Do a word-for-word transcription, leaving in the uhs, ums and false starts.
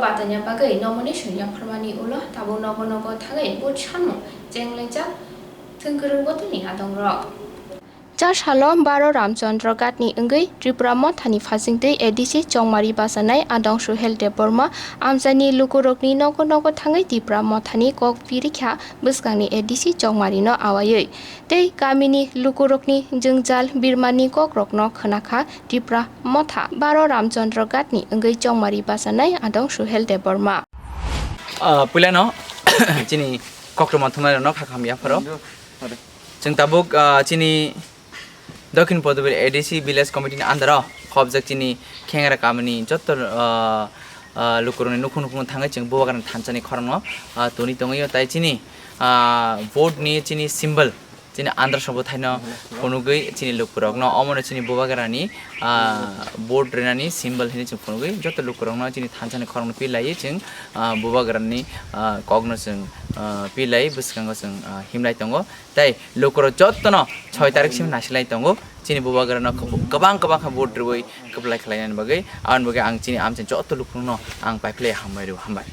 Patanya bagwi nomination yapharmani ulo tabuk nogo nogo thangwi vote sanmung chenglaijak thwngkwrwng bothorni adongrok. Chasalo baro Ramchandra Ghatni wngwi Tripura Mothani phasingtwi A D C Chongmari bachanai adong Suhel Debbarma amchaini lukurokni nogo nogo thangwi Tripura Mothani kok pirikha bwskangni A D C Chongmarino awaiwi. Tei kamini lukurokni jwngjal birmani kokrokno khwnakha Tripura Motha baro Ramchandra Ghatni wngwi Chongmari bachanai adong Suhel Debbarma. Ah, puilano chini kokrok manthumnairokno kha kham yapharo. Chwng tabuk, ah, chini Dokhin Podubir A D C Village Committee ni under o khobjak chini Khengra kamini jotto, ah, ah, lukurokni nukhung nukhung thangwi chwng Bubagrani thansani khorokno, ah, toni tongwi o tai chini, ah, vote ni chini symbol chini andra sobo thaino phunugwi chini lukurokno omono chini Bubagrani, ah, vote rinani symbol hinwi chwng phunugwi jotto lukurokno chini thansani khorokno pilaiwi chwng, ah, Bubagrani, ah, kokno chwng, ah, pilai bwskango chwng, ah, himlai tongo. Tei lukurok jottono soi tarik simi nasilai tongo. Chini Bubagrano kwb-, kwbang kwbang khe vote rwui kwplai khlainani bagwi. Aboni bagwi ang chini amchaini jotto lukurokno ang paiphlai hambai rw-, hambai.